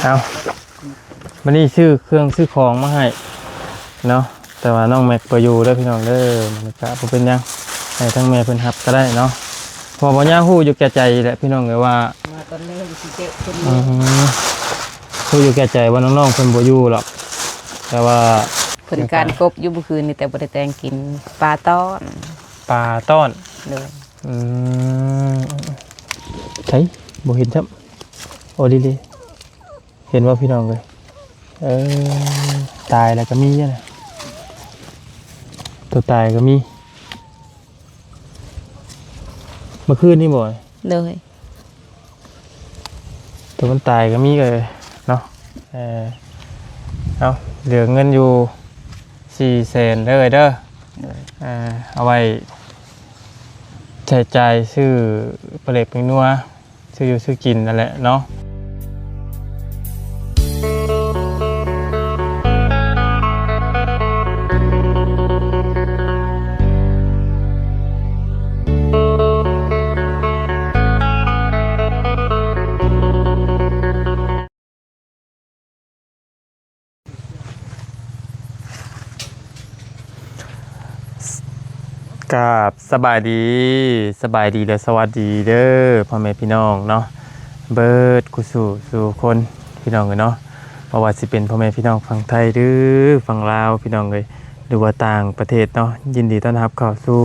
ເອົາ ບັດນີ້ຊື້ເຄື່ອງຊື້ຂອງມາໃຫ້ເນາະ ແຕ່ວ່ານ້ອງແມັກບໍ່ຢູ່ເດີພີ່ນ້ອງເດີ ມັນກະບໍ່ເປັນຫຍັງ ໃຫ້ທາງແມ່ເພິ່ນຮັບກໍໄດ້ເນາະ ເພາະວ່າບໍ່ຍາກຮູ້ຢູ່ແກ່ໃຈແຫຼະພີ່ນ້ອງເອີຍວ່າ ມາຕອນແລງຊິເຈາະເພິ່ນ ອືມ ຮູ້ຢູ່ແກ່ໃຈວ່ານ້ອງໆເພິ່ນບໍ່ຢູ່ຫຼອກ ແຕ່ວ່າເພິ່ນການກົບຢູ່ມື້ຄືນນີ້ ແຕ່ບໍ່ໄດ້ແຕ່ງກິນ ປາຕ້ອນ ປາຕ້ອນ ໂດຍ ອືມ ໃສ ບໍ່ເຫັນຊ້ຳ ໂອ້ ດີໆ ເຫັນບໍ່ພີ່ນ້ອງເອີຍ ເອີ ຕາຍແລ້ວກໍມີນະ ຕົວຕາຍກໍມີ ເມື່ອຄືນນີ້ບໍ່? ໂດຍ ຕົວມັນຕາຍກໍມີເອີຍເນາະ ເອີ ເອົາ ເຫຼືອເງິນຢູ່ສີ່ແສນເດີເອີຍເດີ ໂດຍ ເອົາໄວ້ໃຊ້ຈ່າຍຊື້ປາເລັກແປ້ງນົວ ຊື້ຢູ່ຊື້ກິນນັ້ນແຫຼະເນາະ. ກາບສະບາຍດີ ສະບາຍດີ ແລະ ສະຫວັດດີເດີພໍ່ແມ່ພີ່ນ້ອງເນາະ ເບິດຄູ່ສູ່ສູ່ຄົນພີ່ນ້ອງເອີຍເນາະ ບໍ່ວ່າຊິເປັນພໍ່ແມ່ພີ່ນ້ອງຝັ່ງໄທ ຫຼື ຝັ່ງລາວພີ່ນ້ອງເອີຍ ຫຼືວ່າຕ່າງປະເທດເນາະ ຍິນດີຕ້ອນຮັບເຂົ້າສູ່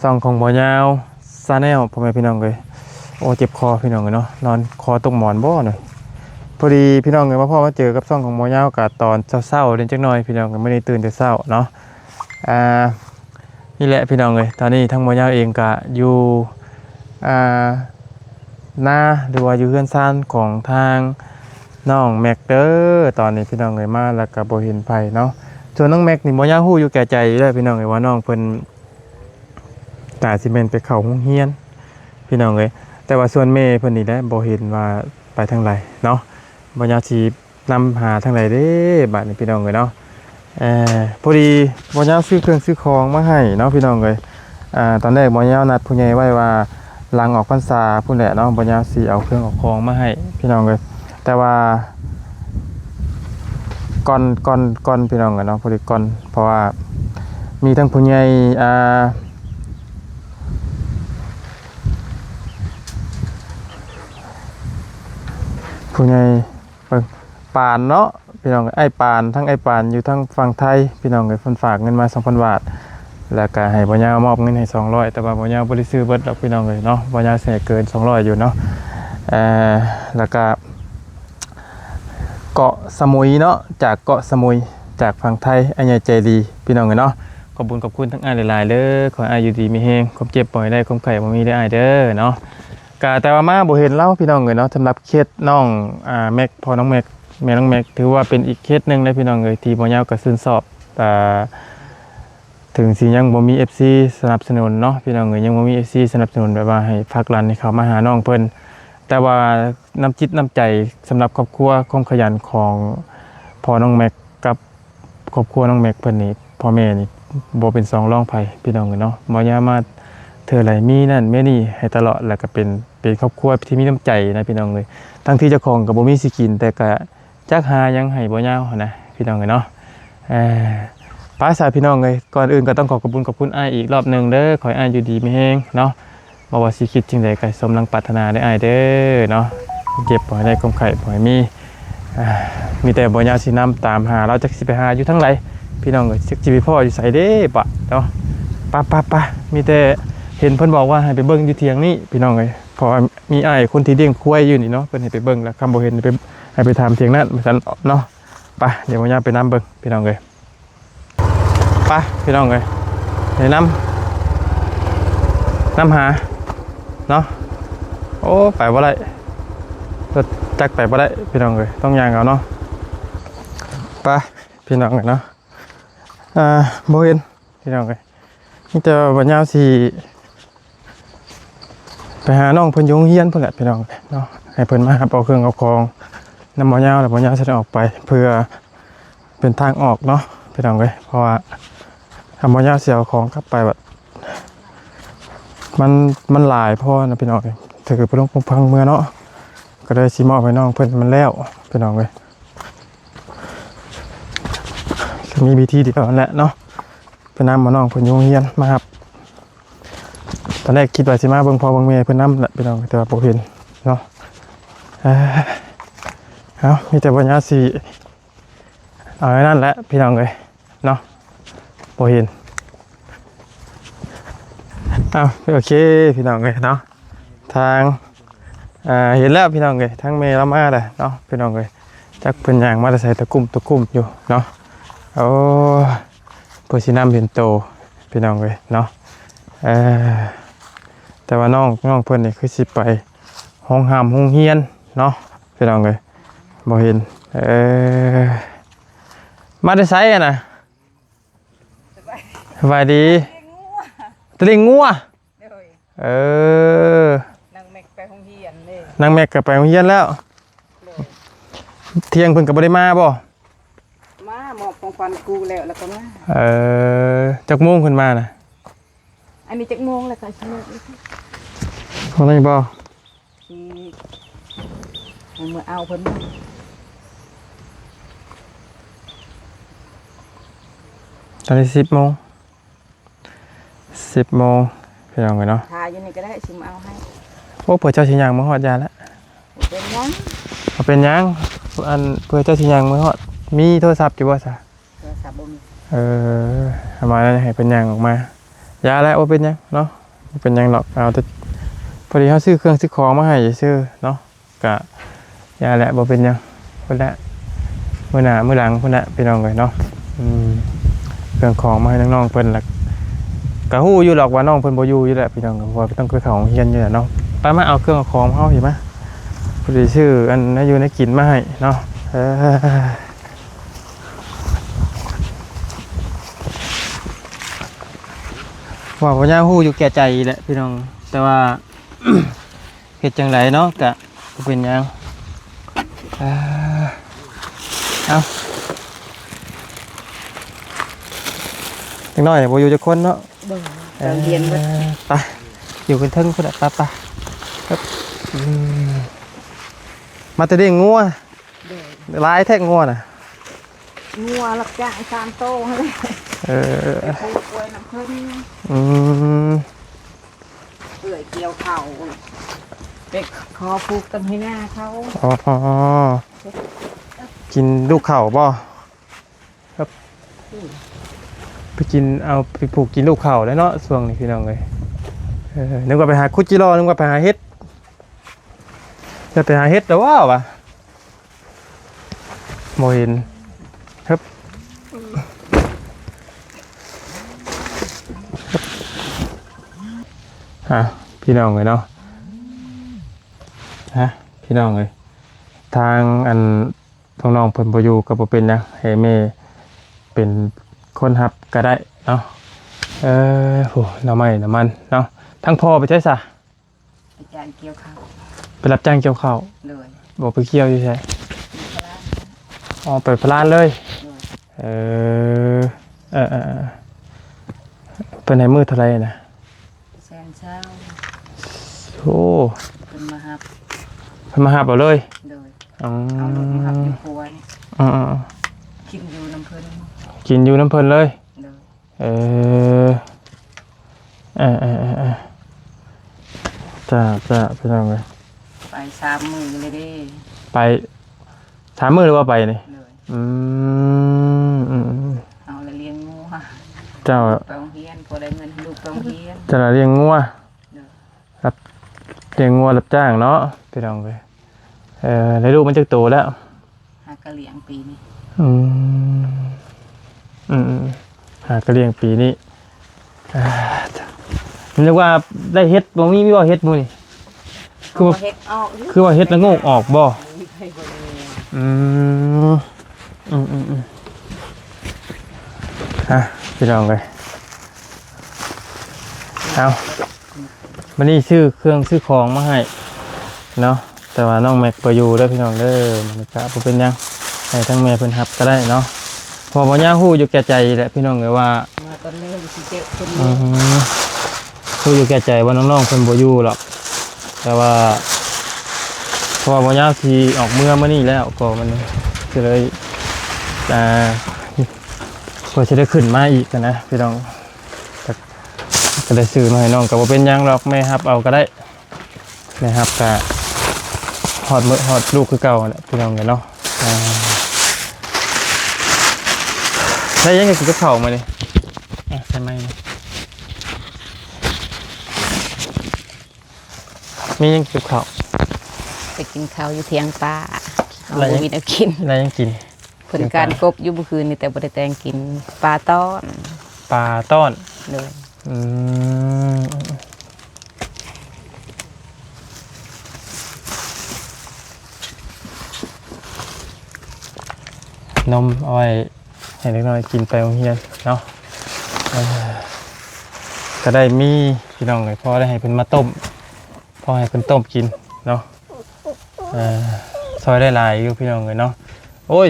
ຊ່ອງຂອງບໍ່ຍາວ Channel ພໍ່ແມ່ພີ່ນ້ອງເອີຍ ໂອ້ ເຈັບຄໍພີ່ນ້ອງເອີຍເນາະ ນອນຄໍຕົກໝອນບໍ່ນະ ພໍດີພີ່ນ້ອງເອີຍ ມາພໍ້ມາເຈີກັບຊ່ອງຂອງໝໍຍາວ ກະຕອນເຊົ້າໆເດ ຈັກໜ້ອຍພີ່ນ້ອງເອີຍ ມື້ນີ້ຕື່ນແຕ່ເຊົ້າເນາະ ອ່າ ນີ້ແຫຼະພີ່ນ້ອງເອີຍ ຕອນນີ້ທາງໝໍຍາວເອງກະຢູ່ ອ່າ ນາ ຫຼືວ່າຢູ່ເຮືອນຊານຂອງທາງນ້ອງແມັກເດີ ຕອນນີ້ພີ່ນ້ອງເອີຍ ມາແລ້ວກະບໍ່ເຫັນໃຜເນາະ ສ່ວນນ້ອງແມັກນີ້ໝໍຍາວຮູ້ຢູ່ແກ່ໃຈຢູ່ແລ້ວພີ່ນ້ອງເອີຍ ວ່ານ້ອງເພິ່ນ ກະຊິແມ່ນໄປເຂົ້າໂຮງຮຽນພີ່ນ້ອງເອີຍ ແຕ່ວ່າສ່ວນແມ່ເພິ່ນນີ້ແຫຼະ ບໍ່ເຫັນວ່າໄປທາງໃດເນາະ ບໍ່ຍາກຊິນຳຫາທາງໃດເດ້ບາດນີ້ພີ່ນ້ອງເອີຍເນາະ ເອີ ພໍດີບໍ່ຍາວຊື້ເຄື່ອງຊື້ຂອງມາໃຫ້ເນາະພີ່ນ້ອງເອີຍ ອ່າ ຕອນແລກບໍ່ຍາວນັດຜູ້ໃຫຍ່ໄວ້ວ່າ ຫຼັງອອກພັນສາພຸ້ນແຫຼະເນາະ ບໍ່ຍາວຊິເອົາເຄື່ອງເອົາຂອງມາໃຫ້ພີ່ນ້ອງເອີຍ ແຕ່ວ່າ ກ່ອນ ກ່ອນ ກ່ອນພີ່ນ້ອງເອີຍເນາະ ພໍດີກ່ອນ ເພາະວ່າມີທັງຜູ້ໃຫຍ່ ອ່າ ຜູ້ໃຫຍ່ ເອີ ປານເນາະ ພີ່ນ້ອງ ອ້າຍປານ ທັງອ້າຍປານຢູ່ທາງຝັ່ງໄທ ພີ່ນ້ອງເອີຍ ເພິ່ນຝາກເງິນມາສອງພັນບາດ ແລ້ວກະໃຫ້ບໍ່ຍາວມອບເງິນໃຫ້ສອງຮ້ອຍ ແຕ່ວ່າບໍ່ຍາວບໍ່ໄດ້ຊື້ເບິດດອກພີ່ນ້ອງເອີຍເນາະ ບໍ່ຍາວໃຫ້ເກີນສອງຮ້ອຍຢູ່ເນາະ ເອີ ແລ້ວກະ ເກາະສະໝຸຍເນາະ ຈາກເກາະສະໝຸຍ ຈາກຝັ່ງໄທ ອ້າຍໃຫຍ່ໃຈດີ ພີ່ນ້ອງເອີຍເນາະ ຂອບຄຸນ ຂອບຄຸນທັງອ້າຍຫຼາຍໆເດີ ຂໍໃຫ້ອ້າຍຢູ່ດີມີແຮງ ຄວາມເຈັບບໍ່ໃຫ້ໄດ້ ຄວາມໄຂ້ບໍ່ມີເດີອ້າຍເດີເນາະ ກະແຕ່ວ່າມາບໍ່ເຫັນລາວພີ່ນ້ອງເອີຍເນາະ ສຳລັບເຄສນ້ອງ ອ່າ ແມັກ ພໍ່ນ້ອງແມັກ ແມ່ນ້ອງແມັກ ຖືວ່າເປັນອີກເຄສໜຶ່ງເລີຍພີ່ນ້ອງເອີຍ ທີ່ໝໍຍາວກະຊື່ນຊອບ ອ່າ ເຖິງຊິຍັງບໍ່ມີເອັຟຊີສະໜັບສະໜູນເນາະ ພີ່ນ້ອງເອີຍ ຍັງບໍ່ມີເອັຟຊີສະໜັບສະໜູນແບບວ່າໃຫ້ຜັກດັນໃຫ້ເຂົ້າມາຫານ້ອງເພິ່ນ ແຕ່ວ່ານ້ຳຈິດນ້ຳໃຈສຳລັບຄອບຄົວ ຄວາມຂະຫຍັນຂອງພໍ່ນ້ອງແມັກກັບຄອບຄົວນ້ອງແມັກເພິ່ນນີ້ ພໍ່ແມ່ນີ້ບໍ່ເປັນສອງລອງໃຜ ພີ່ນ້ອງເອີຍເນາະ ບໍ່ຍາມາເທື່ອໃດມີນັ້ນມີນີ້ໃຫ້ຕະຫຼອດ ແລ້ວກະເປັນ ເປັນຄອບຄົວທີ່ມີນ້ຳໃຈນະ ພີ່ນ້ອງເອີຍ ທັງທີ່ເຈົ້າຂອງກະບໍ່ມີຊິກິນ ແຕ່ກະ ຈັກຫາຫຍັງໃຫ້ບໍ່ຍາວຫັ້ນນະ ພີ່ນ້ອງເອີຍເນາະ ເອີ ໄປຊະພີ່ນ້ອງເອີຍ ກ່ອນອື່ນກໍຕ້ອງຂໍຂອບຄຸນຂອບຄຸນອ້າຍອີກລອບໜຶ່ງເດີ ຂໍໃຫ້ອ້າຍຢູ່ດີມີແຮງເນາະ ບໍ່ວ່າຊິຄິດສິ່ງໃດກໍສົມດັ່ງປາດຖະໜາເດີອ້າຍເດີເນາະ ເຈັບບໍ່ໃຫ້ໄດ້ ຄວາມໄຂ້ບໍ່ໃຫ້ມີ ອ່າ ມີແຕ່ບໍ່ຍາວຊິນຳຕາມຫາລາວ ຈັກຊິໄປຫາຢູ່ທາງໃດ ພີ່ນ້ອງເອີຍ ຈັກຊິໄປພໍ້ຢູ່ໃສເດ້ບາດເນາະ ປະ ປະ ປະ ມີແຕ່ເຫັນເພິ່ນບອກວ່າໃຫ້ໄປເບິ່ງຢູ່ຖຽງນີ້ ພີ່ນ້ອງເອີຍ ເພາະວ່າ ມີອ້າຍຄົນທີ່ລ້ຽງຄວາຍຢູ່ນີ້ເນາະ ເພິ່ນໃຫ້ໄປເບິ່ງ ແລ້ວຄັນບໍ່ເຫັນໃຫ້ໄປ ໃຫ້ໄປຖາມຖຽງນັ້ນວ່າຊັ້ນເນາະ ໄປ ດຽວບໍ່ຍາວໄປນຳເບິ່ງ ພີ່ນ້ອງເອີຍ ໄປ ພີ່ນ້ອງເອີຍ ໄປນຳ ນຳຫາເນາະ ໂອ້ ໄປບໍ່ໄດ້ ລົດຈັກໄປບໍ່ໄດ້ ພີ່ນ້ອງເອີຍ ຕ້ອງຍ່າງເອົາເນາະ ໄປ ພີ່ນ້ອງເອີຍເນາະ ອ່າ ບໍ່ເຫັນ ພີ່ນ້ອງເອີຍ ມີແຕ່ວ່າບໍ່ຍາວຊິໄປຫານ້ອງເພິ່ນຢູ່ໂຮງຮຽນພຸ້ນແຫຼະ ພີ່ນ້ອງເນາະ ໃຫ້ເພິ່ນມາຮັບເອົາເຄື່ອງເອົາຂອງນຳບໍ່ຍາວ ແລ້ວບໍ່ຍາວຊິໄດ້ອອກໄປ ເພື່ອເປັນທາງອອກເນາະ ພີ່ນ້ອງເອີຍ ເພາະວ່າຖ້າບໍ່ຍາວຊິເອົາຂອງກັບໄປບັດ ມັນ ມັນຫຼາຍພໍນະ ພີ່ນ້ອງເອີຍ ຖືໄປລົງຄົງພັງເມືອເນາະ ກໍເລີຍຊິມອບໃຫ້ນ້ອງເພິ່ນມັນແລ້ວ ພີ່ນ້ອງເອີຍ. ກໍມີວິທີດຽວນັ້ນແຫຼະເນາະ ໄປນຳເອົານ້ອງເພິ່ນຢູ່ໂຮງຮຽນມາຮັບ. ຕອນແລກຄິດວ່າຊິມາເບິ່ງພໍ່ເບິ່ງແມ່ເພິ່ນນຳແຫຼະ ພີ່ນ້ອງ, ແຕ່ວ່າບໍ່ເຫັນເນາະ. ເອີ ເອົາ ມີແຕ່ບໍ່ຍາຊິ ເອົາອັນນັ້ນແຫຼະ ພີ່ນ້ອງເອີຍເນາະ ບໍ່ເຫັນ. ເອົາ ໂອເຄ ພີ່ນ້ອງເອີຍເນາະ ທາງ ອ່າ ເຫັນແລ້ວ ພີ່ນ້ອງເອີຍ ທາງແມ່ລາວມາແລ້ວເນາະ ພີ່ນ້ອງເອີຍ. ຈັກເພິ່ນຍ່າງມາແຕ່ໃສ ຕະກຸ່ມຕະກຸ່ມຢູ່ເນາະ. ໂອ້ ເພື່ອຊິນຳເຫັນໂຕ ພີ່ນ້ອງເອີຍເນາະ. ເອີ ແຕ່ວ່ານ້ອງ ນ້ອງເພິ່ນນີ້ຄືຊິໄປໂຮງຮ່ຳໂຮງຮຽນເນາະ ພີ່ນ້ອງເອີຍ ບໍ່ເຫັນ. ເອີ ມາແຕ່ໃສຫັ້ນນະ? ສະບາຍດີ ສະບາຍດີ. ຕະລິງງົວ ຕະລິງງົວ. ໂດຍ ເອີ ນາງແມັກໄປໂຮງຮຽນເດ້ ນາງແມັກກໍໄປໂຮງຮຽນແລ້ວ. ໂດຍ ທ່ຽງເພິ່ນກໍບໍ່ໄດ້ມາບໍ່? ມາມອບຂອງຂວັນກູແລ້ວ ແລ້ວກໍມາ. ເອີ ຈັກໂມງເພິ່ນມານະ? ອັນນີ້ຈັກໂມງແລ້ວ? ກໍຊິໂມງອີກ ເທົ່ານີ້ບໍ່? ຊິເອົາເພິ່ນ ຕອນນີ້ສິບໂມງ ສິບໂມງ ພີ່ນ້ອງເອີຍເນາະ. ຖ້າຢູ່ນີ້ກໍໄດ້ ຊິມາເອົາໃຫ້. ໂອ້ ເຜື່ອເຈົ້າຊິຍ່າງມາຮອດ ຢ່າລະ ບໍ່ເປັນຫຍັງ ບໍ່ເປັນຫຍັງ. ອັນ ເຜື່ອເຈົ້າຊິຍ່າງມາຮອດ ມີໂທລະສັບຢູ່ບໍ່ຊະ? ໂທລະສັບບໍ່ມີ. ເອີ ເອົາມາແລ້ວໃຫ້ເພິ່ນຍ່າງອອກມາ. ຢ່າແຫຼະ ບໍ່ເປັນຫຍັງເນາະ ບໍ່ເປັນຫຍັງດອກ. ເອົາແຕ່ ພໍດີເຮົາຊື້ເຄື່ອງຊື້ຂອງມາໃຫ້ຊື່ໆເນາະ. ກະຢ່າແຫຼະ ບໍ່ເປັນຫຍັງ ພຸ້ນແຫຼະ ມື້ໜ້າມື້ຫຼັງພຸ້ນແຫຼະ ພີ່ນ້ອງເອີຍເນາະ. ອືມ ເຄື່ອງຂອງມາໃຫ້ນ້ອງໆເພິ່ນລະ ກະຮູ້ຢູ່ດອກວ່ານ້ອງເພິ່ນບໍ່ຢູ່ຢູ່ແຫຼະ ພີ່ນ້ອງ, ເພາະວ່າຕ້ອງໄປເຂົ້າໂຮງຮຽນຢູ່ແຫຼະເນາະ. ໄປ ມາເອົາເຄື່ອງເອົາຂອງເຮົາຊິມາ ພໍດີຊື້ອັນແນວຢູ່ແນວກິນມາໃຫ້ເນາະ. ເອີ ວ່າບໍ່ຍາກຮູ້ຢູ່ແກ່ໃຈແຫຼະ ພີ່ນ້ອງ, ແຕ່ວ່າ ເຮັດຈັ່ງໃດເນາະ ກະບໍ່ເປັນຫຍັງ. ເອີ ເອົາ ເດັກນ້ອຍບໍ່ຢູ່ຈັກຄົນເນາະ. ບໍ່ ໄປໂຮງຮຽນເບິດ. ເອີ ໄປ ຢູ່ກັນເທິງພຸ້ນແຫຼະ ໄປໆ. ອືມ ມາແຕ່ລ້ຽງງົວ. ໂດຍ ຫຼາຍແທ້ງົວນະ. ງົວຮັບຈ້າງສາມໂຕຫັ້ນແຫຼະ. ເອີ ໄປປູກກ້ວຍນຳເພິ່ນ. ອືມ ເອື້ອຍກ່ຽວເຂົ້າ ໄປຂໍປູກຕຳໄຮ່ນາເຂົາ. ອໍ ກິນລູກເຂົ້າບໍ່? ຄັບ ອືມ ໄປກິນ ເອົາໄປປູກກິນລູກເຂົ້າແລ້ວເນາະ ຊ່ວງນີ້ ພີ່ນ້ອງເອີຍ. ເອີ ນຶກວ່າໄປຫາຂຸດຈິລໍ ນຶກວ່າໄປຫາເຫັດ ຈະໄປຫາເຫັດແລ້ວວ່າ ວ່າ ບໍ່ເຫັນ. ຄັບ ອ່າ ພີ່ນ້ອງເອີຍເນາະ ຮະ ພີ່ນ້ອງເອີຍ ທາງອັນ ນ້ອງໆເພິ່ນບໍ່ຢູ່ກໍບໍ່ເປັນຫຍັງ ໃຫ້ແມ່ເປັນຄົນຮັບກໍໄດ້ເນາະ. ເອີ ໂຫ ໜໍ່ໄມ້ໜໍ່ມັນເນາະ. ທາງພໍ່ໄປໃສຊະ? ໄປຈ້າງກ່ຽວເຂົ້າ. ໄປຮັບຈ້າງກ່ຽວເຂົ້າ? ໂດຍ. ບໍ່ໄປກ່ຽວຢູ່ໃສ? ຢູ່ພະລານ. ອໍ ໄປພະລານເລີຍ? ໂດຍ. ເອີ ເອີໆ ເພິ່ນໃຫ້ມື້ເທົ່າໃດນະ? ແສນຊາວ. ໂອ້ ເພິ່ນມາຮັບ ເພິ່ນມາຮັບເອົາເລີຍ? ໂດຍ. ອໍ ເອົາລົດມາຮັບຢູ່ຄົວນີ້. ອໍໆໆ ກິນຢູ່ນຳເພິ່ນ ກິນຢູ່ນຳເພິ່ນເລີຍ? ໂດຍ. ເອີ ເອີໆໆໆ ຈ້າໆ ພີ່ນ້ອງເອີຍ ໄປສາມມື້ເລີຍເດ້. ໄປສາມມື້ຫຼືວ່າໄປນີ້? ໂດຍ. ອືມ ອືມໆ ເອົາລະລ້ຽງງົວ. ເຈົ້າ ໄປໂຮງຮຽນ ພໍໄດ້ເງິນໃຫ້ລູກໄປໂຮງຮຽນ. ເຈົ້າລະລ້ຽງງົວ. ໂດຍ. ຮັບ ລ້ຽງງົວຮັບຈ້າງເນາະ ພີ່ນ້ອງເອີຍ. ເອີ ໄດ້ລູກມັນຈັກໂຕແລ້ວ? ຫາກະລ້ຽງປີນີ້. ອືມ ອືມໆ ຫາກະລ້ຽງປີນີ້. ອ່າ ນຶກວ່າໄດ້ເຫັດ ບໍ່ມີ ມີບໍ່ເຫັດມື້ນີ້? ຄືວ່າ ເອົາເຫັດອອກຢູ່ ຄືວ່າເຫັດລະໂງກອອກບໍ່? ບໍ່ມີໃຜບໍ່ມີ. ອືມ ອືມໆໆ ອ່ະ ພີ່ນ້ອງເອີຍ ເອົາ ມື້ນີ້ຊື້ເຄື່ອງຊື້ຂອງມາໃຫ້ເນາະ. ແຕ່ວ່ານ້ອງແມັກບໍ່ຢູ່ເດີພີ່ນ້ອງເດີ ມັນກະບໍ່ເປັນຫຍັງ ໃຫ້ທາງແມ່ເພິ່ນຮັບກໍໄດ້ເນາະ ເພາະວ່າບໍ່ຍາກຮູ້ຢູ່ແກ່ໃຈແຫຼະພີ່ນ້ອງເອີຍວ່າ ມາຕອນແລງຊິເຈາະເພິ່ນ. ອືມ ຮູ້ຢູ່ແກ່ໃຈວ່ານ້ອງໆເພິ່ນບໍ່ຢູ່ດອກ ແຕ່ວ່າ ເພາະວ່າບໍ່ຍາວຊິອອກເມືອມື້ນີ້ແລ້ວ ກໍມັນຊິເລີຍ ອ່າ ເພື່ອຊິໄດ້ຂຶ້ນມາອີກນະພີ່ນ້ອງ ກໍ ກໍໄດ້ຊື້ມາໃຫ້ນ້ອງ ກໍບໍ່ເປັນຫຍັງດອກ ແມ່ຮັບເອົາກໍໄດ້ ແມ່ຮັບກໍຮອດມື້ຮອດລູກຄືເກົ່າແຫຼະພີ່ນ້ອງເອີຍເນາະ. ອ່າ ໄດ້ຫຍັງກິນກັບເຂົ້າມື້ນີ້? ອ່ະ ໃສ່ໄມ້ ມີຫຍັງກິນກັບເຂົ້າ? ໄປກິນເຂົ້າຢູ່ຖຽງປາ ເຮົາບໍ່ມີແນວກິນ ໄດ້ຫຍັງກິນ? ເພິ່ນການກົບຢູ່ມື້ຄືນນີ້ ແຕ່ບໍ່ໄດ້ແຕ່ງກິນ ປາຕ້ອນ ປາຕ້ອນ ໂດຍ ອືມ ນົມເອົາໄວ້ໃຫ້ເດັກນ້ອຍກິນໄປໂຮງຮຽນເນາະ. ເອີ ກໍໄດ້ມີພີ່ນ້ອງເອີຍ ພໍໄດ້ໃຫ້ເພິ່ນມາຕົ້ມ ພໍໃຫ້ເພິ່ນຕົ້ມກິນເນາະ. ເອີ ຊ່ອຍໄດ້ຫຼາຍຢູ່ພີ່ນ້ອງເອີຍເນາະ. ໂອ້ຍ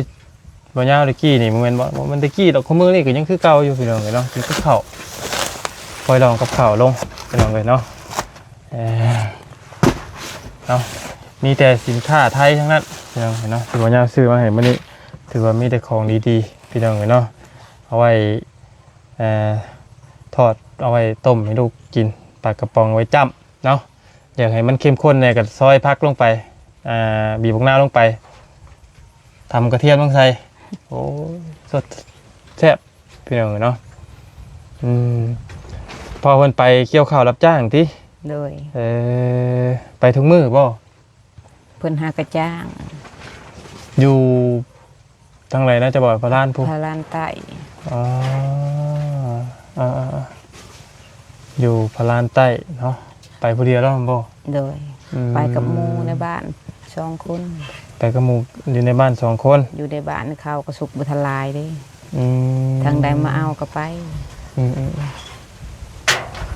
ບໍ່ຍາວແຕ່ກີ້ນີ້ບໍ່ແມ່ນບໍ່ ບໍ່ແມ່ນແຕ່ກີ້ດອກ ຄຸມື້ນີ້ກໍຍັງຄືເກົ່າຢູ່ພີ່ນ້ອງເອີຍເນາະ. ກິນກັບເຂົ້າ ຄ່ອຍລອງກັບເຂົ້າລົງພີ່ນ້ອງເອີຍເນາະ. ເອີ ເນາະ ມີແຕ່ສິນຄ້າໄທທັງນັ້ນພີ່ນ້ອງເອີຍເນາະ ທີ່ບໍ່ຍາວຊື້ມາໃຫ້ມື້ນີ້ ຖືວ່າມີແຕ່ຂອງດີໆ ພີ່ນ້ອງເອີຍເນາະ. ເອົາໄວ້ ເອີ ທອດ ເອົາໄວ້ຕົ້ມໃຫ້ລູກກິນ ປາກະປ໋ອງໄວ້ຈ້ຳເນາະ. ຢາກໃຫ້ມັນເຂັ້ມຂຸ້ນແດ່ ກໍຊອຍຜັກລົງໄປ ອ່າ ບີບບັກນາວລົງໄປ ຕຳກະທຽມລົງໃສ່ ໂອ້ຍ ສົດແຊບພີ່ນ້ອງເອີຍເນາະ. ອືມ ພໍ່ເພິ່ນໄປກ່ຽວເຂົ້າຮັບຈ້າງຕິ? ໂດຍ ເອີ ໄປທຸກມື້ບໍ່? ເພິ່ນຫາກະຈ້າງ ຢູ່ທາງໃດນະ ຈະບອກພະລານພຸ້ນ ພະລານໃຕ້. ອໍ ເອີໆ ຢູ່ພະລານໃຕ້ເນາະ. ໄປຜູ້ດຽວແລ້ວແມ່ນບໍ່? ໂດຍ ອືມ ໄປກັບໝູ່ໃນບ້ານສອງຄົນ ໄປກັບໝູ່ຢູ່ໃນບ້ານສອງຄົນ ຢູ່ໃນບ້ານເຂົາກໍສຸກບໍ່ທັນຫຼາຍເດ້. ອືມ ທາງໃດມາເອົາກໍໄປ. ອືມ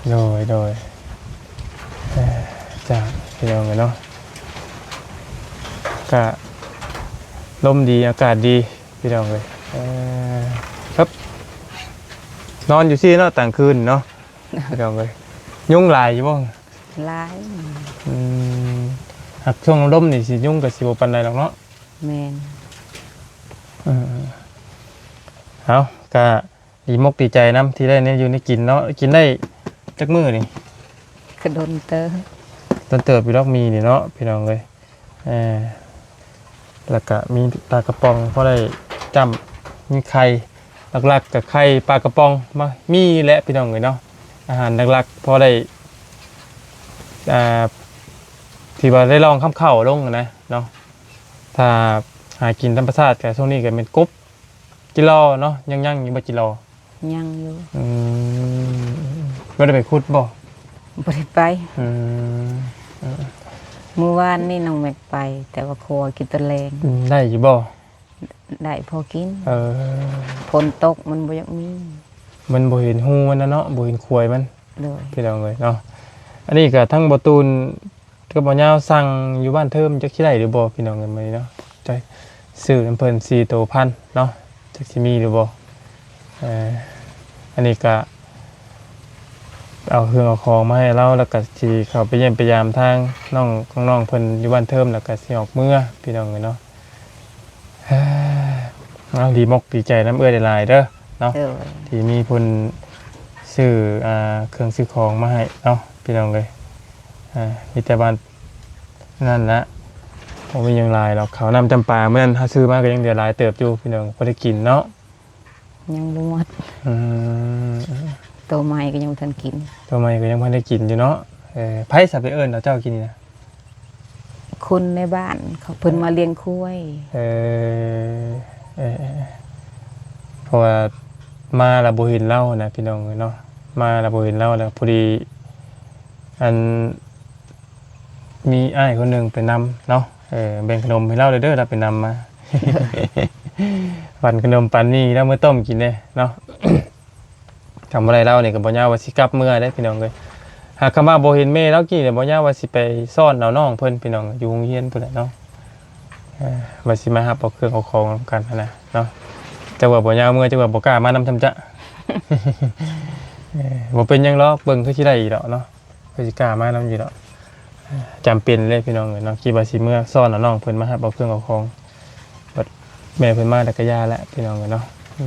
ໆ ໂດຍໆ ເອີ ຈ້າ ພີ່ນ້ອງເອີຍເນາະ. ກະລົມດີ ອາກາດດີ ພີ່ນ້ອງເອີຍ. ເອີ ຄັບ ນອນຢູ່ຊີ້ເນາະ ກາງຄືນເນາະ ພີ່ນ້ອງເອີຍ. ຍຸງຫຼາຍຢູ່ບໍ່? ຫຼາຍ. ອືມ ຫາກຊ່ວງລົມນີ້ຊິຍຸງກໍຊິບໍ່ປານໃດດອກເນາະ. ແມ່ນ. ເອີ ເອົາ ກະດີມົກດີໃຈນຳທີ່ໄດ້ແນວຢູ່ແນວກິນເນາະ. ກິນໄດ້ຈັກມື້ນີ້? ກະດົນເຕີບ ດົນເຕີບຢູ່ດອກ ມີນີ້ເນາະ ພີ່ນ້ອງເອີຍ. ເອີ ແລ້ວກະມີປາກະປ໋ອງພໍໄດ້ຈ້ຳ ມີໄຂ່ ຫຼັກໆກະໄຂ່ ປາກະປ໋ອງ ມາ ມີແຫຼະ ພີ່ນ້ອງເອີຍເນາະ. ອາຫານຫຼັກໆ ພໍໄດ້ ອ່າ ທີ່ວ່າໄດ້ລອງຄຳເຂົ້າລົງນະເນາະ. ຖ້າຫາກິນທຳມະຊາດກະຊ່ວງນີ້ກະແມ່ນກົບ ຈີ່ລໍເນາະ. ຍັງ ຍັງຢູ່ບໍ່ຈີ່ລໍ? ຍັງຢູ່. ອືມ ບໍ່ໄດ້ໄປຂຸດບໍ່? ບໍ່ໄດ້ໄປ. ອືມ ເອີ ມື້ວານນີ້ນ້ອງແມັກໄປ ແຕ່ວ່າຄົວກິນຕອນແລງ. ອືມ ໄດ້ຢູ່ບໍ່? ໄດ້ພໍກິນ. ເອີ ຝົນຕົກມັນບໍ່ຢາກມີ ມັນບໍ່ເຫັນຮູມັນນະເນາະ ບໍ່ເຫັນຂວຍມັນ. ໂດຍ ພີ່ນ້ອງເອີຍເນາະ. ອັນນີ້ກະທັງບໍ່ຕູນ ກໍບໍ່ຍາວສັ່ງຢູ່ບ້ານເທີມ ຈັກຊິໄດ້ຫຼືບໍ່ ພີ່ນ້ອງເອີຍ ມື້ນີ້ເນາະ. ໄດ້ຊື້ນຳເພິ່ນສີ່ໂຕພັນເນາະ ຈັກຊິມີຫຼືບໍ່. ເອີ ອັນນີ້ກະເອົາເຄື່ອງເອົາຂອງມາໃຫ້ລາວ ແລ້ວກະຊິເຂົ້າໄປຢ້ຽມໄປຢາມທາງນ້ອງຂອງນ້ອງເພິ່ນຢູ່ບ້ານເທີມ ແລ້ວກະຊິອອກເມືອ ພີ່ນ້ອງເອີຍເນາະ. ເອົາ ດີມົກດີໃຈນຳເອື້ອຍຫຼາຍໆເດີເນາະ. ໂດຍ ທີ່ມີເພິ່ນຊື້ ອ່າ ເຄື່ອງຊື້ຂອງມາໃຫ້ເນາະ ພີ່ນ້ອງເອີຍ. ອ່າ ມີແຕ່ວ່ານັ້ນລະ ບໍ່ມີຫຍັງຫຼາຍດອກ. ເຂົ້ານ້ຳຈຳປາມື້ນັ້ນເຮົາຊື້ມາກໍຍັງເຫຼືອຫຼາຍເຕີບຢູ່ ພີ່ນ້ອງ ພໍໄດ້ກິນເນາະ. ຍັງບໍ່ໝົດ. ອືມ ໂຕໃໝ່ກໍຍັງບໍ່ທັນກິນ ໂຕໃໝ່ກໍຍັງບໍ່ທັນໄດ້ກິນຢູ່ເນາະ. ເອີ ໃຜຊະໄປເອີ້ນເອົາເຈົ້າກິນນີ້ນະ? ຄົນໃນບ້ານເຂົາ ເພິ່ນມາລ້ຽງຄວາຍ. ເອີ ເອີ ເອີ ເພາະວ່າມາແລ້ວບໍ່ເຫັນລາວນະ ພີ່ນ້ອງເອີຍເນາະ. ມາແລ້ວບໍ່ເຫັນລາວ ແລ້ວພໍດີ ອັນ ມີອ້າຍຄົນໜຶ່ງໄປນຳເນາະ. ເອີ ແບ່ງຂະໜົມໃຫ້ລາວເດີ ລາວໄປນຳມາ. ປັນຂະໜົມປັນໝີ່ລາວ ເມືອຕົ້ມກິນເດ້ເນາະ. ທຳບໍ່ໄດ້ລາວນີ້ກໍບໍ່ຍາວວ່າຊິກັບເມືອເດ້ ພີ່ນ້ອງເອີຍ. ຫາກຄຳວ່າບໍ່ເຫັນແມ່ລາວກີ້ນີ້ ບໍ່ຍາວວ່າຊິໄປຊ້ອນເອົານ້ອງເພິ່ນ ພີ່ນ້ອງ ຢູ່ໂຮງຮຽນພຸ້ນແຫຼະເນາະ. ເອີ ວ່າຊິມາຮັບເອົາເຄື່ອງເອົາຂອງນຳກັນຫັ້ນນະເນາະ. ຈັກວ່າບໍ່ຍາວເມືອ ຈັກວ່າບໍ່ກ້າມານຳຊ່ຳຈະ. ເອີ ບໍ່ເປັນຫຍັງດອກ ເບິ່ງຄືຊິໄດ້ອີກດອກເນາະ. ເພິ່ນຊິກ້າມານຳຢູ່ດອກ. ຈຳເປັນເລີຍພີ່ນ້ອງເອີຍເນາະ ຄິດວ່າຊິເມືອຊ້ອນເອົານ້ອງເພິ່ນມາຮັບເອົາເຄື່ອງເອົາຂອງ ບັດແມ່ເພິ່ນມາແລ້ວກໍຢ່າແຫຼະພີ່ນ້ອງເອີຍເນາະ. ອື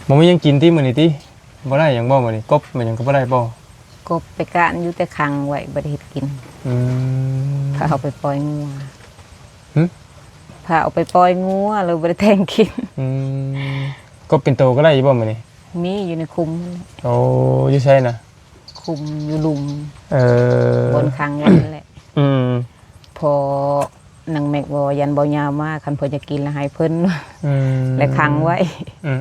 ມ ບໍ່ມີຫຍັງກິນຕິມື້ນີ້ຕິ? ບໍ່ໄດ້ຫຍັງບໍ່ມື້ນີ້? ກົບແມ່ນຫຍັງກໍບໍ່ໄດ້ບໍ່? ກົບໄປກ້ານຢູ່ ແຕ່ຂັງໄວ້ ບໍ່ໄດ້ເຮັດກິນ. ອືມ ພາເອົາໄປປ່ອຍງົວ. ຫຶ? ພາເອົາໄປປ່ອຍງົວ ເລີຍບໍ່ໄດ້ແຕ່ງກິນ. ອືມ ກົບເປັນໂຕກໍໄດ້ຢູ່ບໍ່ມື້ນີ້? ມີຢູ່ໃນຄຸ້ມ. ໂອ້ ຢູ່ໃສນະ? ຄຸ້ມຢູ່ລຸ່ມ. ເອີ ບ່ອນຂັງໄວ້ນັ້ນແຫຼະ. ອືມ ພໍນາງແມັກວ່າ ຢ້ານບໍ່ຍາມມາ ຄັນເພິ່ນຢາກກິນລະໃຫ້ເພິ່ນ. ອືມ ແລະຂັງໄວ້. ອື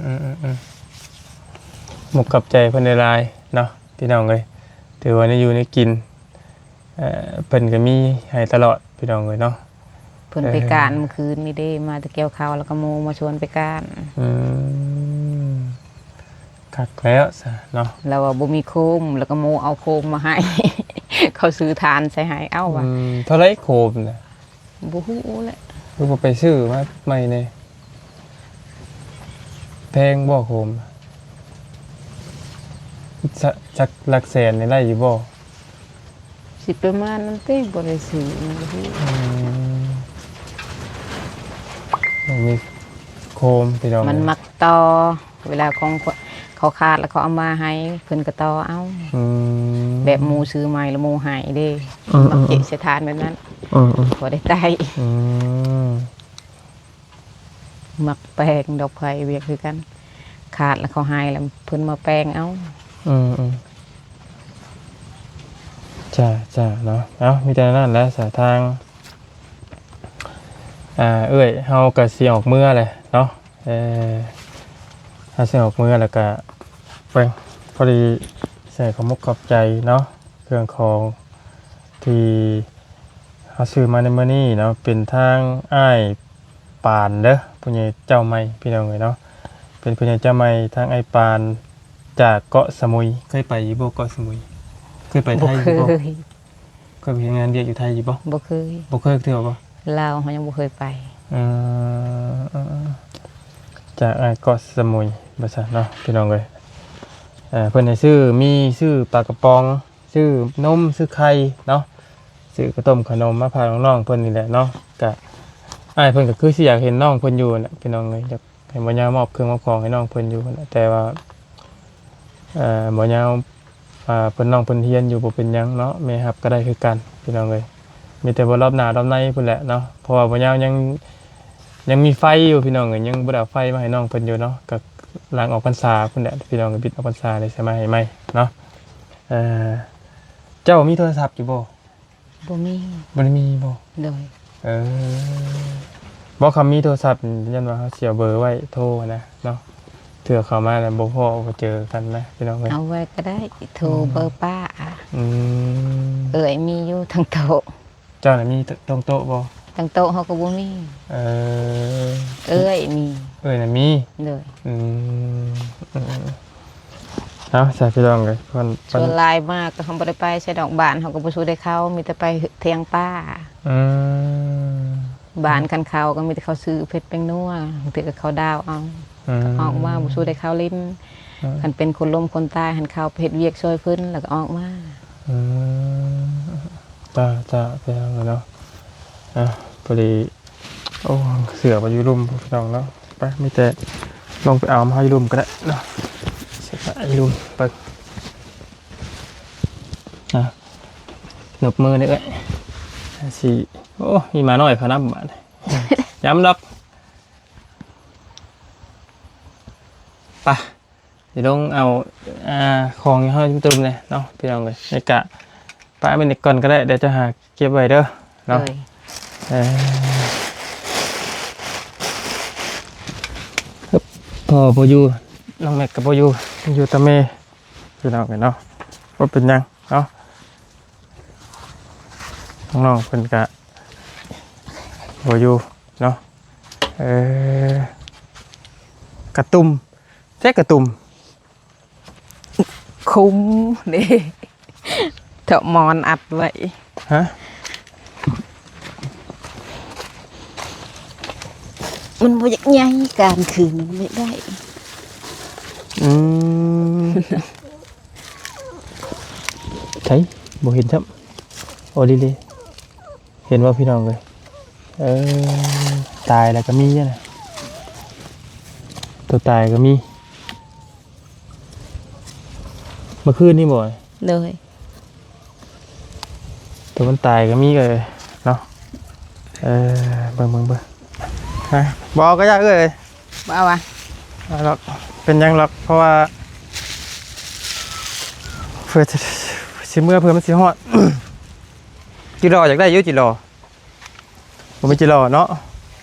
ມໆ ຂອບໃຈເພິ່ນຫຼາຍໆເນາະ ພີ່ນ້ອງເອີຍ. ຖືວ່າໄດ້ຢູ່ໄດ້ກິນ ເອີ ເພິ່ນກໍມີໃຫ້ຕະຫຼອດພີ່ນ້ອງເອີຍເນາະ. ເພິ່ນໄປການມື້ຄືນນີ້ເດ້ ມາແຕ່ກ່ຽວເຂົ້າ ແລ້ວກໍໝູ່ມາຊວນໄປການ. ອືມ ຄັກແລ້ວຊະເນາະ. ລາວວ່າບໍ່ມີໂຄມ ແລ້ວກໍໝູ່ເອົາໂຄມມາໃຫ້ ເຂົາຊື້ຖ່ານໃສ່ໃຫ້. ເອົ້າວ່າ ອືມ ເທົ່າໃດໂຄມນະ? ບໍ່ຮູ້ແຫຼະ. ຄືບໍ່ໄປຊື້ມາໃໝ່ແດ່? ແພງບໍ່ໂຄມ? ສະ ຈັກຫຼັກແສນນີ້ໄດ້ຢູ່ບໍ່? ຊິປະມານນັ້ນຕິ ບໍ່ໄດ້ຊື້ ມັນບໍ່ຮູ້. ອືມ ມັນມີໂຄມພີ່ນ້ອງ ມັນມັກຕໍ່ ເວລາຂອງເຂົາຂາດແລ້ວເຂົາເອົາມາໃຫ້ ເພິ່ນກໍຕໍ່ເອົາ. ອືມ ແບບໝູ່ຊື້ໃໝ່ແລ້ວໝູ່ໃຫ້ເດ້. ອືມ ມັກເຈາະໃສ່ຖ່ານແບບນັ້ນ. ອືມໆ ພໍໄດ້ໄຕ້. ອືມ ມັກແປງດອກ ໃຜວຽກຄືກັນ ຂາດແລ້ວເຂົາໃຫ້ແລ້ວເພິ່ນມາແປງເອົາ. ອືມໆ ຈ້າໆ ເນາະ. ເອົ້າ ມີແຕ່ນັ້ນແຫຼະສະ ທາງ ອ່າ ເອື້ອຍເຮົາກໍຊິອອກເມືອແຫຼະເນາະ. ເອີ ເຮົາຊິອອກເມືອແລ້ວກໍ ເບິ່ງ ພໍດີໃສ່ຂອບມົກຂອບໃຈເນາະ ເຄື່ອງຂອງທີ່ ເຮົາຊື້ມາໃນມື້ນີ້ເນາະ ເປັນທາງອ້າຍປານເດີ ຜູ້ໃຫຍ່ເຈົ້າໃໝ່ ພີ່ນ້ອງເອີຍເນາະ. ເປັນຜູ້ໃຫຍ່ເຈົ້າໃໝ່ ທາງອ້າຍປານຈາກເກາະສະໝຸຍ. ເຄີຍໄປຢູ່ບໍ່ເກາະສະໝຸຍ? ເຄີຍໄປໄທຢູ່ບໍ່? ບໍ່ເຄີຍ. ເຄີຍໄປເຮັດງານວຽກຢູ່ໄທຢູ່ບໍ່? ບໍ່ເຄີຍ. ບໍ່ເຄີຍເທື່ອບໍ່? ລາວເຮົາຍັງບໍ່ເຄີຍໄປ. ເອີ ຈາກອ້າຍເກາະສະໝຸຍ ວ່າຊັ້ນເນາະ ພີ່ນ້ອງເອີຍ. ເອີ ເພິ່ນໃຫ້ຊື້ໝີ່ ຊື້ປາກະປ໋ອງ ຊື້ນົມ ຊື້ໄຂ່ເນາະ ຊື້ເຂົ້າຕົ້ມເຂົ້າໜົມມາຝາກນ້ອງໆເພິ່ນນີ້ແຫຼະເນາະ. ກະ ອ້າຍເພິ່ນກໍຄືຊິຢາກເຫັນນ້ອງເພິ່ນຢູ່ແຫຼະ ພີ່ນ້ອງເອີຍ. ຢາກໃຫ້ບໍ່ຍາວມອບເຄື່ອງມອບຂອງໃຫ້ນ້ອງເພິ່ນຢູ່ຫັ້ນແຫຼະ ແຕ່ວ່າ ເອີ ບໍ່ຍາວ ອ່າ ເພິ່ນ ນ້ອງເພິ່ນຮຽນຢູ່ ບໍ່ເປັນຫຍັງເນາະ ແມ່ຮັບກໍໄດ້ຄືກັນ ພີ່ນ້ອງເອີຍ. ມີແຕ່ວ່າລອບໜ້າລອບໃນພຸ້ນແຫຼະເນາະ ເພາະວ່າບໍ່ຍາວຍັງ ຍັງມີໄຟຢູ່ ພີ່ນ້ອງເອີຍ ຍັງບໍ່ໄດ້ເອົາໄຟມາໃຫ້ນ້ອງເພິ່ນຢູ່ເນາະ. ກໍຫຼັງອອກພັນສາພຸ້ນແຫຼະ ພີ່ນ້ອງ ກໍບິດອອກພັນສາ ແລ້ວຊິມາໃຫ້ໃໝ່ເນາະ. ເອີ ເຈົ້າມີໂທລະສັບຢູ່ບໍ່? ບໍ່ມີ. ບໍ່ໄດ້ມີບໍ່? ໂດຍ. ເອີ ບໍ່ ຄັນມີໂທລະສັບ ຢ້ານວ່າເຮົາຊິເອົາເບີໄວ້ໂທນະເນາະ ເທື່ອເຂົ້າມາແລ້ວບໍ່ພໍ້ບໍ່ເຈີກັນນະ ພີ່ນ້ອງເອີຍ. ເອົາໄວ້ກໍໄດ້ ໂທເບີປ້າ. ອືມ ເອື້ອຍມີຢູ່ທັງໂຕະ. ເຈົ້ານະມີຕັ້ງໂຕະບໍ່? ຕັ້ງໂຕະເຮົາກໍບໍ່ມີ. ເອີ ເອື້ອຍມີ. ເອື້ອຍນະມີ. ໂດຍ. ອືມ ເອົາ ສາ ພີ່ນ້ອງເອີຍ ສ່ວນຫຼາຍມາກໍເຮົາບໍ່ໄດ້ໄປໃສດອກ ບ້ານເຮົາກໍບໍ່ສູ້ໄດ້ເຂົ້າ ມີແຕ່ໄປຖຽງປ່າ. ອືມ ບ້ານຄັນເຂົ້າກໍມີແຕ່ເຂົ້າຊື້ເຜັດແປ້ງນົວ ບາງເທື່ອກໍເຂົ້າດາວເອົາ. ອືມ ອອກມາບໍ່ສູ້ໄດ້ເຂົ້າຫຼິ້ນ. ອືມ ຄັນເປັນຄົນລົ້ມຄົນຕາຍຫັ້ນ ເຂົ້າໄປເຮັດວຽກຊ່ວຍເພິ່ນ ແລ້ວກໍອອກມາ. ອືມ ຈ້າໆ ພີ່ນ້ອງເນາະ. ອ່ະ ພໍດີ ໂອ້ ເສືອໄປຢູ່ລຸ່ມ ພີ່ນ້ອງເນາະ. ໄປ ມີແຕ່ລົງໄປເອົາມາຢູ່ລຸ່ມກໍໄດ້ເນາະ ເສືອໄປຢູ່ລຸ່ມ. ໄປ ອ່ະ ນົບມືເດີເອື້ອຍ. ຊິ ໂອ້ ມີໝານ້ອຍພານຳບາດນີ້ ຍຳດອກ. ໄປ ຊິລົງເອົາ ອ່າ ຂອງໃຫ້ເຮົາຕື່ມແດ່ເນາະ ພີ່ນ້ອງເອີຍ. ນີ້ກະປະໄວ້ນີ້ກ່ອນກໍໄດ້ ດຽວຈະຫາເກັບໄວ້ເດີເນາະ. ໂດຍ. ເອີ ພໍ່ບໍ່ຢູ່ ນ້ອງແມັກກໍບໍ່ຢູ່ ຢູ່ແຕ່ແມ່ ພີ່ນ້ອງເອີຍເນາະ. ບໍ່ເປັນຫຍັງເນາະ ນ້ອງໆເພິ່ນກະບໍ່ຢູ່ເນາະ. ເອີ ກະຕຸ່ມ ແທ້ກະຕຸ່ມ ຄຸມເດ້ ເທາະໝອນອັດໄວ້. ຮະ? ມັນບໍ່ຢາກໃຫຍ່ ການຄືນມັນບໍ່ຢາກໄດ້. ອືມ ໃສ ບໍ່ເຫັນຊ້ຳ. ໂອລິລີ ເຫັນບໍ່ພີ່ນ້ອງເອີຍ? ເອີ ຕາຍແລ້ວກໍມີນະ ຕົວຕາຍກໍມີ. ເມື່ອຄືນນີ້ບໍ່? ໂດຍ. ຕົວມັນຕາຍກໍມີເອີຍເນາະ. ເອີ ເບິ່ງ ເບິ່ງ ເບິ່ງ ຮະ ບໍ່ເອົາກໍຢ່າເອີຍ. ບໍ່ເອົາຫວາ? ເອົາດອກ ເປັນຫຍັງດອກ ເພາະວ່າ ເພື່ອຊິເມືອ ເພື່ອມັນຊິຮອດ. ຈິລໍຢາກໄດ້ຢູ່ ຈິລໍ. ບໍ່ມີຈິລໍເນາະ.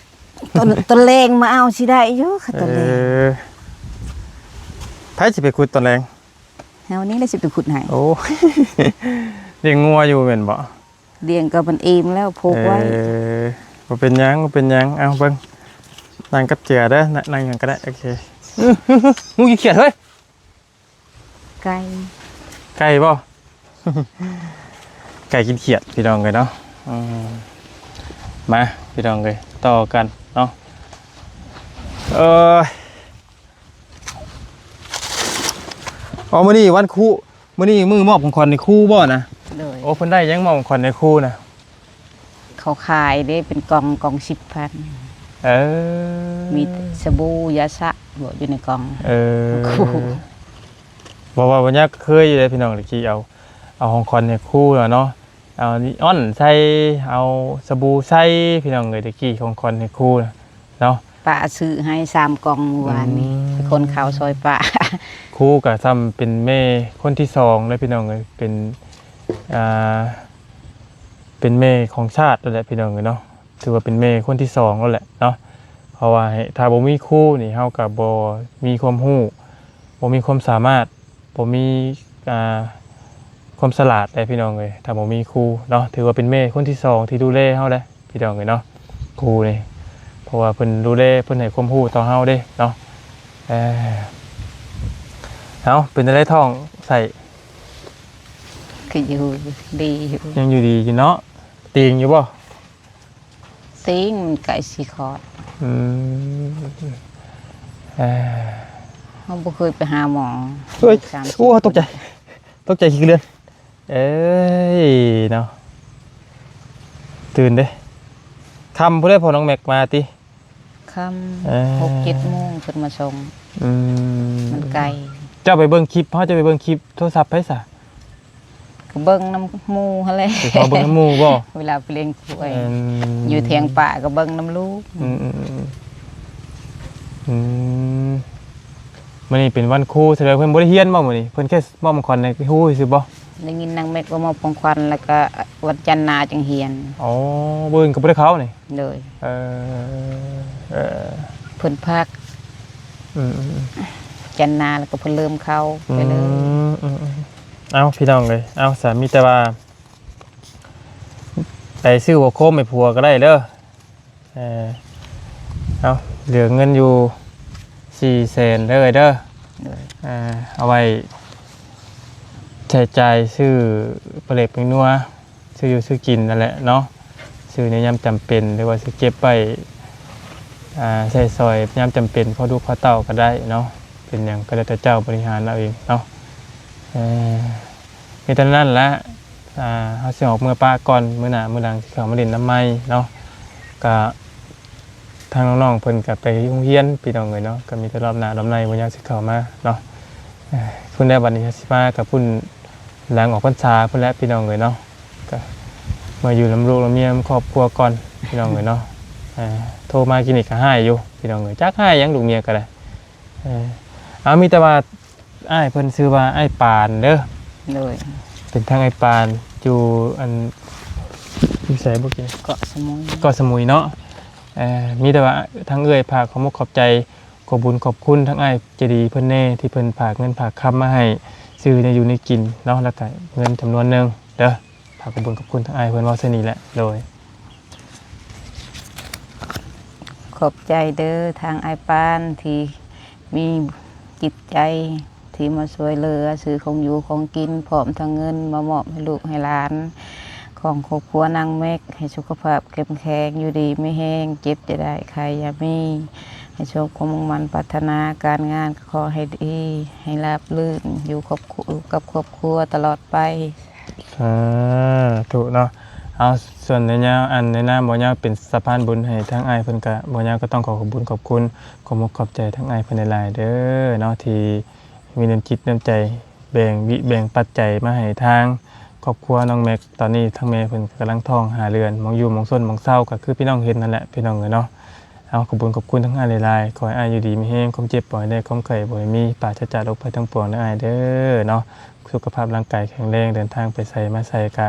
ຕອນ ຕອນແລງມາເອົາຊິໄດ້ຢູ່ ຄັນຕອນແລງ. ເອີ ໃຜຊິໄປຂຸດຕອນແລງ? ເຮົານີ້ແຫຼະຊິໄປຂຸດໃຫ້. ໂອ້ ລ້ຽງງົວຢູ່ແມ່ນບໍ່? ລ້ຽງກໍມັນອີ່ມແລ້ວ ຜູກໄວ້. ເອີ ບໍ່ເປັນຫຍັງ ບໍ່ເປັນຫຍັງ. ເອົາເບິ່ງ ນັ່ງກັບເຈືອເດີ ນ- ນັ່ງຫຍັງກໍໄດ້. ໂອເຄ. ອື ງູກິນຂຽດເຮີ້ຍ. ໄກ່ ໄກ່ບໍ່? ໄກ່ກິນຂຽດ ພີ່ນ້ອງເອີຍເນາະ. ອືມ ມາ ພີ່ນ້ອງເອີຍ ຕໍ່ກັນເນາະ. ເອີຍ ອໍ ມື້ນີ້ວັນຄູ ມື້ນີ້ມື້ມອບຂອງຂວັນໃຫ້ຄູບໍ່ນະ? ໂດຍ. ໂອ້ ເພິ່ນໄດ້ຫຍັງມອບຂອງຂວັນໃຫ້ຄູນະ? ເຂົາຂາຍເດ້ ເປັນກ່ອງ ກ່ອງສິບພັນ. ເອີ ມີສະບູ ຢາສະ ບໍ່ ຢູ່ໃນກ່ອງ. ເອີ ຂອງຄູ ເພາະວ່າບັນຍາເຄີຍຢູ່ເດ້ພີ່ນ້ອງ ຕະກີ້ເອົາ ເອົາຂອງຂວັນໃຫ້ຄູແລ້ວເນາະ ເອົານີອອນໃສ່ ເອົາສະບູໃສ່ ພີ່ນ້ອງເອີຍ ຕະກີ້ຂອງຂວັນໃຫ້ຄູນະເນາະ. ປ້າຊື້ໃຫ້ສາມກ່ອງມື້ວານນີ້ ອືມ ໄປຂົນເຂົ້າຊ່ອຍປ້າ. ຄູກໍສ່ຳເປັນແມ່ຄົນທີສອງເດ້ພີ່ນ້ອງເອີຍ ເປັນ ອ່າ ເປັນແມ່ຂອງຊາດນັ້ນແຫຼະພີ່ນ້ອງເອີຍເນາະ. ຖືວ່າເປັນແມ່ຄົນທີສອງແລ້ວແຫຼະເນາະ ເພາະວ່າໃຫ້ ຖ້າບໍ່ມີຄູນີ້ ເຮົາກໍບໍ່ມີຄວາມຮູ້ ບໍ່ມີຄວາມສາມາດ ບໍ່ມີ ອ່າ ຄວາມສະຫຼາດແຫຼະພີ່ນ້ອງເອີຍ ຖ້າບໍ່ມີຄູເນາະ. ຖືວ່າເປັນແມ່ຄົນທີສອງທີ່ດູແລເຮົາແຫຼະພີ່ນ້ອງເອີຍເນາະ ຄູນີ້ ເພາະວ່າເພິ່ນດູແລ ເພິ່ນໃຫ້ຄວາມຮູ້ຕໍ່ເຮົາເດ້ເນາະ. ເອີ ເອົາ ເປັນຈັ່ງໃດທ້ອງໄສ້? ກໍຢູ່ດີຢູ່ ຍັງຢູ່ດີຢູ່ເນາະ. ຕີງຢູ່ບໍ່? ຕີງມັນໃກ້ຊິຄອດ. ອືມ ເອີ ເຮົາບໍ່ເຄີຍໄປຫາໝໍ. ເອີຍ ໂອ້ ຕົກໃຈ ຕົກໃຈຂີ້ເລື່ອນ. ເອີຍ ເນາະ ຕື່ນເດ້ ຄ່ຳພຸ້ນແຫຼະ ພໍ່ນ້ອງແມັກມາຕິ. ຄ່ຳ ເອີ ຫົກເຈັດໂມງເພິ່ນມາສົ່ງ. ອືມ ມັນໄກ. ເຈົ້າໄປເບິ່ງຄລິບ ເຮົາຈະໄປເບິ່ງຄລິບໂທລະສັບໃຜສະ? ກໍເບິ່ງນຳໝູ່ຫັ້ນແຫຼະ. ໄປຂໍເບິ່ງນຳໝູ່ບໍ່? ເວລາໄປລ້ຽງຄວາຍ ອືມ ຢູ່ຖຽງປ່າກໍເບິ່ງນຳລູກ. ອືມ ອືມ ອືມ ມື້ນີ້ເປັນວັນຄູ ສະແດງເພິ່ນບໍ່ໄດ້ຮຽນບໍ່ມື້ນີ້? ເພິ່ນແຄ່ມອບຂອງຂວັນໃຫ້ຄູຊື່ໆບໍ່? ໄດ້ຍິນນາງແມັກວ່າມອບຂອງຂວັນ ແລ້ວກໍວັນຈັນໜ້າຈຶ່ງຮຽນ. ອໍ ມື້ອື່ນກໍບໍ່ໄດ້ເຂົ້ານີ້? ໂດຍ. ເອີ ເອີ ເພິ່ນພັກ ອືມ ຈັນໜ້າແລ້ວກໍເພິ່ນເລີ່ມເຂົ້າ ອືມ ໄປເລີຍ. ອືມ ເອົາ ພີ່ນ້ອງເອີຍ ເອົາ ສາ ມີແຕ່ວ່າໄປຊື້ຫົວໂຄມໃຫ້ຜົວກໍໄດ້ເດີ. ເອີ ເອົາ ເຫຼືອເງິນຢູ່ສີ່ແສນເດີເອີຍເດີ. ໂດຍ. ເອົາໄວ້ໃຊ້ຈ່າຍຊື້ປາເຫຼັກແປ້ງນົວ ຊື້ຢູ່ຊື້ກິນນັ້ນແຫຼະເນາະ ຊື້ໃນຍາມຈຳເປັນ ຫຼືວ່າຊິເກັບໄວ້ ອ່າ ໃຊ້ສອຍຍາມຈຳເປັນ ພໍລູກພໍເຕົ້າກໍໄດ້ເນາະ ເປັນຫຍັງກໍແລ້ວແຕ່ເຈົ້າບໍລິຫານເອົາເອງເນາະ. ເອີ ມີແຕ່ນັ້ນແຫຼະ ອ່າ ເຮົາຊິອອກເມືອປະກ່ອນ ມື້ໜ້າມື້ຫຼັງຊິເຂົ້າມາຫຼິ້ນນຳໃໝ່ເນາະ. ກະ ທາງນ້ອງໆເພິ່ນກໍໄປໂຮງຮຽນພີ່ນ້ອງເອີຍເນາະ ກໍມີແຕ່ລອບໜ້າລອບໃນບໍ່ຍາກຊິເຂົ້າມາເນາະ. ເອີ ພຸ້ນແຫຼະ ບັດນີ້ຊິມາກັບພຸ້ນ ຫຼັງອອກພັນສາພຸ້ນແຫຼະພີ່ນ້ອງເອີຍເນາະ ກໍມາຢູ່ນຳລູກນຳເມຍນຳຄອບຄົວກ່ອນພີ່ນ້ອງເອີຍເນາະ. ເອີ ໂທມາກິນນີ້ກໍຮ້າຍຢູ່ພີ່ນ້ອງເອີຍ ຈັກຮ້າຍຫຍັງລູກເມຍກໍໄດ້. ເອີ ເອົາ ມີແຕ່ວ່າ ອ້າຍເພິ່ນຊື່ວ່າອ້າຍປານເດີ. ໂດຍ. ເປັນທາງອ້າຍປານຢູ່ອັນ ຢູ່ໃສບໍ່ກີ້? ເກາະສະໝຸຍ. ເກາະສະໝຸຍເນາະ. ເອີ ມີແຕ່ວ່າທາງເອື້ອຍຝາກຂອບມຸກຂອບໃຈ ຂອບບຸນຂອບຄຸນທາງອ້າຍໃຈດີເພິ່ນແດ່ ທີ່ເພິ່ນຝາກເງິນຝາກຄຳມາໃຫ້ຊື້ແນວຢູ່ແນວກິນເນາະ ແລ້ວກະເງິນຈຳນວນໜຶ່ງເດີ. ຝາກຂອບບຸນຂອບຄຸນທາງອ້າຍເພິ່ນ ເວົ້າສ່ຳນີ້ແຫຼະ. ໂດຍ. ຂອບໃຈເດີ ທາງອ້າຍປານທີ່ມີຈິດໃຈທີ່ມາຊ່ວຍເຫຼືອຊື້ຂອງຢູ່ຂອງກິນ ພ້ອມທັງເງິນມາມອບໃຫ້ລູກໃຫ້ຫຼານຂອງຄອບຄົວນາງແມັກ ໃຫ້ສຸຂະພາບເຂັ້ມແຂງ ຢູ່ດີມີແຮງ ເຈັບຢ່າໄດ້ ໄຂ້ຢ່າມີ ໃຫ້ສົມຄວາມມຸ່ງໝັ້ນປາດຖະໜາ ການງານກໍຂໍໃຫ້ດີ ໃຫ້ລາບລື່ນ ຢູ່ຄອບຄົວ ກັບຄອບຄົວຕະຫຼອດໄປ. ສາທຸເນາະ. ເອົາ ສ່ວນໃນຍາວ ອັນໃນນາມບໍ່ຍາວເປັນສະພານບຸນໃຫ້ທາງອ້າຍເພິ່ນ ກະບໍ່ຍາວກໍຕ້ອງຂໍຂອບບຸນຂອບຄຸນ ຂອບມຸກຂອບໃຈທາງອ້າຍເພິ່ນຫຼາຍໆເດີເນາະ ທີ່ມີນ້ຳຈິດນ້ຳໃຈ ແບ່ງວິແບ່ງປັດໄຈມາໃຫ້ທາງຄອບຄົວນ້ອງແມັກ. ຕອນນີ້ທາງແມ່ເພິ່ນກຳລັງທ້ອງຫ້າເດືອນ ໝ່ອງຢູ່ໝ່ອງຊົນໝ່ອງເຊົາ ກໍຄືພີ່ນ້ອງເຫັນນັ້ນແຫຼະ ພີ່ນ້ອງເອີຍເນາະ. ເອົາ ຂອບບຸນຂອບຄຸນທາງອ້າຍຫຼາຍໆ ຂໍໃຫ້ອ້າຍຢູ່ດີມີແຮງ ຄວາມເຈັບບໍ່ໃຫ້ໄດ້ ຄວາມໄຂ້ບໍ່ໃຫ້ມີ ປາສະຈາກໂລກໄພທັງປວງເດີອ້າຍເດີເນາະ. ສຸຂະພາບຮ່າງກາຍແຂງແຮງ ເດີນທາງໄປໃສມາໃສກະ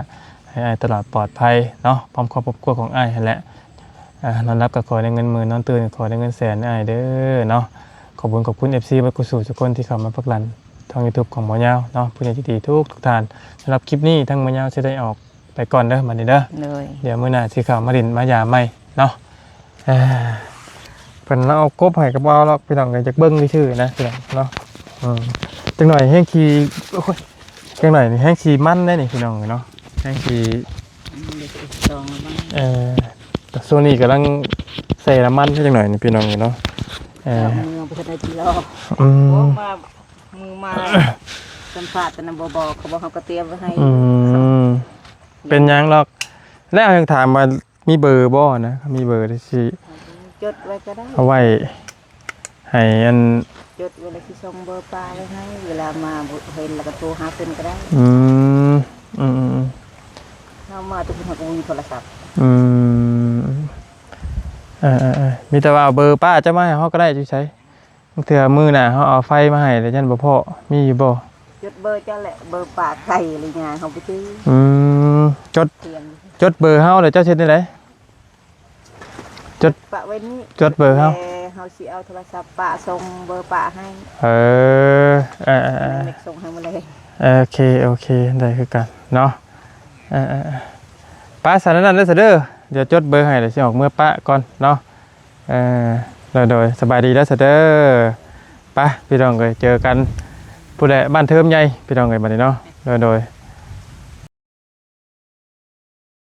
ໃຫ້ອ້າຍຕະຫຼອດປອດໄພເນາະ ພ້ອມຄອບຄົວຂອງອ້າຍຫັ້ນແຫຼະ. ອ່າ ນອນຫຼັບກໍຂໍໄດ້ເງິນໝື່ນ ນອນຕື່ນກໍຂໍໄດ້ເງິນແສນອ້າຍເດີເນາະ. ຂອບບຸນຂອບຄຸນເອັຟຊີເບິດຄູ່ສູ່ທຸກຄົນທີ່ເຂົ້າມາປັກຫຼັນຊ່ອງຢູທູບຂອງໝໍຍາວເນາະ ຜູ້ໃຫຍ່ໃຈດີທຸກໆທ່ານ. ສຳລັບຄລິບນີ້ທາງໝໍຍາວຊິໄດ້ອອກ ໄປກ່ອນເດີບັດນີ້ເດີ ໂດຍ ດຽວມື້ໜ້າຊິເຂົ້າມາຫຼິ້ນມາຢາມໃໝ່ເນາະ. ເອີ ເພິ່ນລາວເອົາກົບໃຫ້ກໍບໍ່ເອົາດອກພີ່ນ້ອງເອີຍ ຢາກເບິ່ງຊື່ໆນະພີ່ນ້ອງເນາະ. ອືມ ຈັກໜ້ອຍແຮງຂີ້ ໂອ້ຍ ຈັກໜ້ອຍນີ້ແຮງຂີ້ມັນໄດ໋ນີ້ພີ່ນ້ອງເອີຍເນາະ ແຮງຂີ້ ອືມ ດຽວຊິອີກສອງລະມັນ ເອີ ແຕ່ຊ່ວງນີ້ກຳລັງໃສ່ນ້ຳມັນຈັກໜ້ອຍນີ້ພີ່ນ້ອງເອີຍເນາະ. ເອີ ເອົາມືໄປທາງໃດຕິລອ ອືມ ໂອ້ ມາ ມືມາສຳພາດແຕ່ນຳ ບໍ່ບອກ ເຂົາບອກເຮົາກໍຕຽມໄວ້ໃຫ້ ອືມ ເປັນຫຍັງດອກ. ແລ້ວຍັງຖາມວ່າມີເບີບໍ່ນະ ມີເບີໄດ້ຊິ ຈົດໄວ້ກໍໄດ້ ເອົາໄວ້ໃຫ້ອັນ ຈົດໄວ້ແລ້ວຊິສົ່ງເບີປ້າໄວ້ໃຫ້ ເວລາມາບໍ່ເຫັນແລ້ວກໍໂທຫາເພິ່ນກໍໄດ້. ອືມ ອືມໆໆ ເຮົາມາແຕ່ພຸ້ນເຮົາກໍບໍ່ມີໂທລະສັບ. ອືມ ເອີໆໆ ມີແຕ່ວ່າເອົາເບີປ້າເຈົ້າມາໃຫ້ເຮົາກໍໄດ້ ຢູ່ໃສ? ບາງເທື່ອມື້ໜ້າເຮົາເອົາໄຟມາໃຫ້ແລ້ວຍັນບໍ່ພໍ້ ມີຢູ່ບໍ່? ຈົດເບີເຈົ້າແຫຼະ ເບີປ້າໄກ ຫຼືຫຍັງເຮົາບໍ່ຈື່. ອືມ ຈົດ ຕຽມ ຈົດເບີເຮົາແລ້ວເຈົ້າຊິເຮັດແນວໃດ? ຈົດ ປະໄວ້ນີ້ ຈົດເບີເຮົາ ແຕ່ເຮົາຊິເອົາໂທລະສັບປ້າສົ່ງເບີປ້າໃຫ້. ເອີ ເອີໆໆ ແມ່ນເມັກສົ່ງໃຫ້ມື້ແລງ. ໂອເຄ ໂອເຄ ໄດ້ຄືກັນເນາະ. ເອີໆ ໄປ ຊັ້ນນັ້ນເດີ ດຽວຈົດເບີໃຫ້ ດຽວຊິອອກເມືອປະກ່ອນເນາະ. ເອີ ໂດຍໆ ສະບາຍດີເດີ ເດີ. ໄປ ພີ່ນ້ອງເອີຍ ເຈີກັນພຸ້ນແຫຼະ ບ້ານເທີມໃຫຍ່ ພີ່ນ້ອງເອີຍ ບັດນີ້ເນາະ. ໂດຍໆ.